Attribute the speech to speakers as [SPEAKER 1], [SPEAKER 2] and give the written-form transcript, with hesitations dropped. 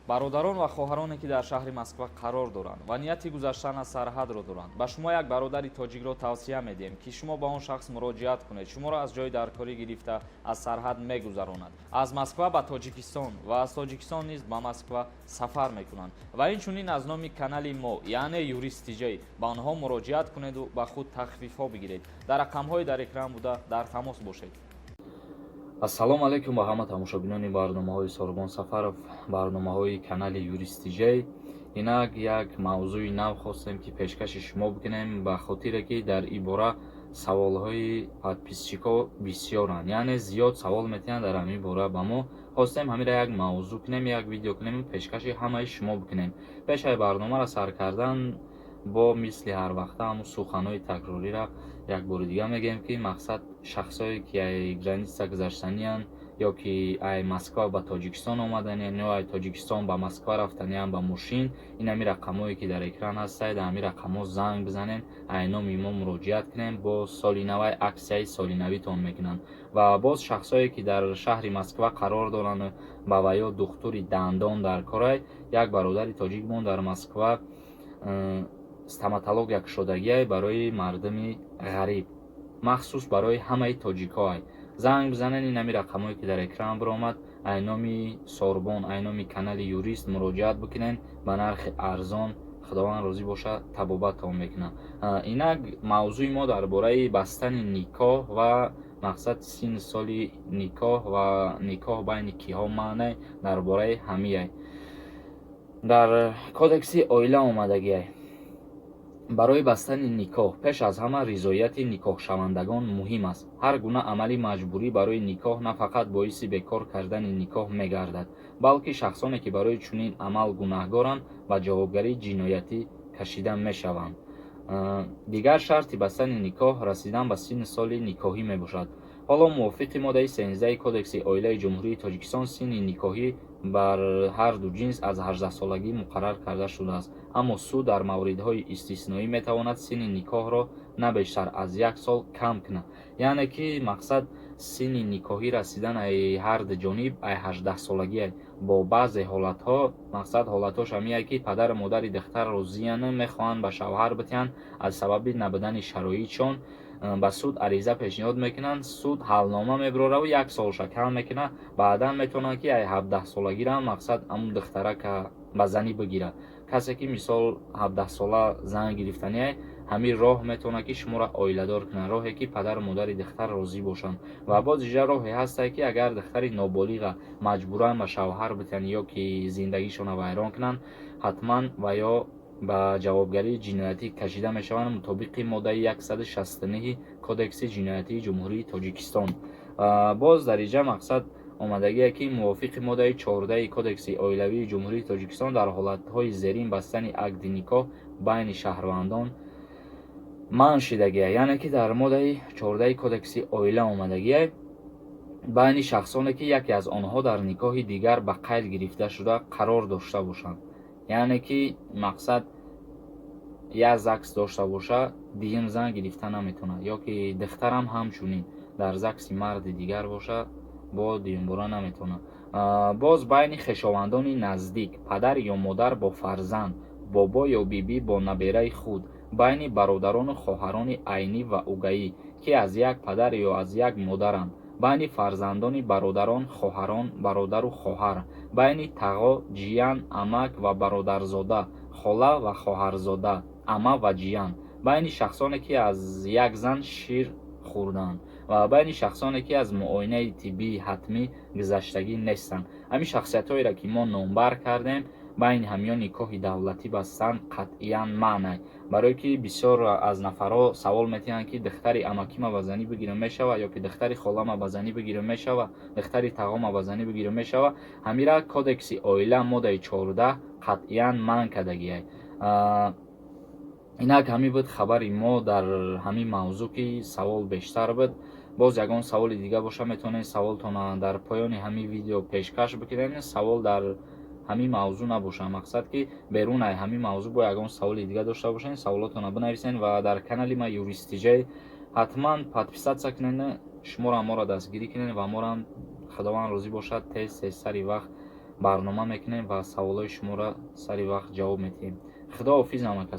[SPEAKER 1] Бародарон ва хоҳароне, ки дар шаҳри Москва қарор доранд ва нияти гузаштан аз сарҳадро доранд, ба шумо як бародари тоҷикро тавсия медиҳем, ки шумо ба он шахс муроҷиат кунед. Шуморо аз ҷои даркорӣ гирифта, аз сарҳад мегузаронад, аз Москва ба Тоҷикистон ва аз Тоҷикистон низ ба Москва сафар мекунанд. Ва инчунин аз номи канали мо, яъне Юрист Тиҷай, ба онҳо муроҷиат кунеду ба худ тахфифҳо бигиред. Дар рақамҳои дар экран буда дар тамос бошед. Ассалому алайкум ба ҳама тамошобинони барномаҳои Сорбон Сафаров, барномаҳои канали Юрист Тиҷай. Инак як мавзӯи нав хостем, ки пешкаши шумо бикунем, ба хотире ки дар ин бора саволҳои подписчикҳо бисёранд, яъне зиёд савол метиҳанд дар ҳамин бора ба мо. Хостем ҳаминро як мавзӯъ кунем, як видео кунем, пешкаши ҳамаи шумо бикунем. Пешаи барномаро сар кардан, бо мисли ҳарвақта ҳамун суханҳои такрорира як бори дига мегӯем, ки мақсад шахсое ки ай граница гузаштаниянд ё ки ай Москва ба Тоҷикистон омаданиянд ё ай Тоҷикистон ба Москва рафтаниянд ба мошин, ин ҳамин рақамҳое ки дар экран ҳастад, дар ҳамин рақамҳо занг бизанед, ай номи мо муроҷиат кунем. Бо соли навай аксияи солинавитон мекунанд. Ва боз шахсое ки дар шаҳри Москва қарор доранд, ба ваё духтури дандон дар корай, як бародари тоҷикмон дар Москва стоматология кушодагиай барои мардуми ғариб, махсус барои ҳамаи тоҷикҳоай. Занг бизанед, ин ҳамин рақамҳое ки дар экран биромад, ай номи Сорбон, ай номи канали Юрист муроҷиат бикунед, ба нархи арзон, Худованд розӣ бошад, табобаттон мекунад. Инак мавзӯи мо дар бораи бастани никоҳ ва мақсад синни соли никоҳ ва никоҳ байни киҳо маънай, дар бораи ҳамияй. Дар Кодекси оила омадагиай: барои бастани никоҳ пеш аз ҳама ризояти никоҳшавандагон муҳим аст. Ҳар гуна амали маҷбурӣ барои никоҳ на фақат боиси бекор кардани никоҳ мегардад, балки шахсоне, ки барои чунин амал гунаҳгоранд, ба ҷавобгарии ҷиноятӣ кашида мешаванд. Дигар шарти бастани никоҳ расидан ба синни соли никоҳӣ мебошад. Ҳоло мувофиқи моддаи 13 Кодекси оилаи Ҷумҳурии Тоҷикистон синни никоҳӣ бар ҳар ду ҷинс аз 18-солагӣ муқаррар карда шудааст, аммо суд дар мавридҳои истисноӣ метавонад синни никоҳро на бештар аз як сол кам кунад. Яъне ки мақсад синни никоҳӣ расидан ай ҳар ду ҷониб ай 18-солагӣ, бо баъзе ҳолатҳо. Мақсад ҳолатҳош ҳамияе, ки падару модари духтар розиянд, мехоҳанд ба шавҳар битиҳанд, аз сабаби набудани шароитшон ба суд ариза пешниҳод мекунанд, суд ҳалнома мебирораву як солша кам мекунад. Баъдан метавонанд, ки ай 17-солагира мақсад ҳамун духтарака ба занӣ бигирад. Касе ки мисол 17-сола зан гирифтаниай, ҳамин роҳ метавонад, ки шуморо оиладор кунад, роҳе ки падару модари духтар розӣ бошанд. Ва боз иҷа роҳе ҳастае, ки агар духтари ноболиға маҷбуран ба шавҳар битиҳанд ё ки зиндагишонро вайрон кунанд, ҳатман ва ё ба ҷавобгарии ҷиноятӣ кашида мешаванд мутобиқи моддаи 169 Кодекси ҷиноятии Ҷумҳурии Тоҷикистон. Боз дар иҷа мақсад омадагие, ки мувофиқи моддаи 14 Кодекси оилавии Ҷумҳурии Тоҷикистон дар ҳолатҳои зерин бастани акди никоҳ байни шаҳрвандон манъ шидагия. Яъне ки дар моддаи 14 Кодекси оила омадагия: байни шахсоне, ки яке аз онҳо дар никоҳи дигар ба қайд гирифта шуда қарор дошта бошанд. Яъне ки мақсад як ЗАГС дошта боша, дуюм зан гирифта наметавонад, ё ки духтарам ҳамчунин дар ЗАГСи марди дигар боша, бо дуюмбора наметавонад. Боз байни хешовандони наздик, падар ё модар бо фарзанд, бобо ё бибӣ бо набераи худ, байни бародарону хоҳарони айнӣ ва угаӣ, ки аз як падар ё аз як модаранд, байни фарзандони бародарон, хоҳарон, бародару хоҳар, байни тағо, ҷиян, амак ва бародарзода, хола ва хоҳарзода, ама ва ҷиян, байни шахсоне, ки аз як зан шир хӯрданд, ва байни шахсоне, ки аз муоинаи тиббии ҳатмӣ гузаштагӣ нестанд. Ҳамин шахсиятҳоеро, ки мо номбар кардем, байни ҳамиён никоҳи давлатӣ бастан қатъиян манъ. Барое ки бисёр аз нафарҳо савол метиҳанд, ки духтари амакима ба занӣ бигирам мешава, ё ки духтари холама ба занӣ бигирам мешава, духтари тағома ба занӣ бигирам мешава. Ҳамира Кодекси оила моддаи 14 қатъиян манъ кардагиай. Инак ҳамин буд хабари мо дар ҳамин мавзӯъ, ки савол бештар буд. Боз ягон саволи дига боша, метавонед саволтона дар поёни ҳамин видео пешкаш бикунед. Савол дар ҳамин мавзӯъ набоша, мақсад ки берун ай ҳамин мавзӯъ бо ягон саволи дига дошта бошед, саволотонро бинависед ва дар канали ма Юрист Тиҷай ҳатман подписаться кунед, шуморо моро дастгирӣ кунед ва морам, Худованд розӣ бошад, тез тез сари вақт. Барнома мекунем ва саволҳои шуморо сари вақт ҷавоб медиҳем. Худоҳофиз, ҳама кас.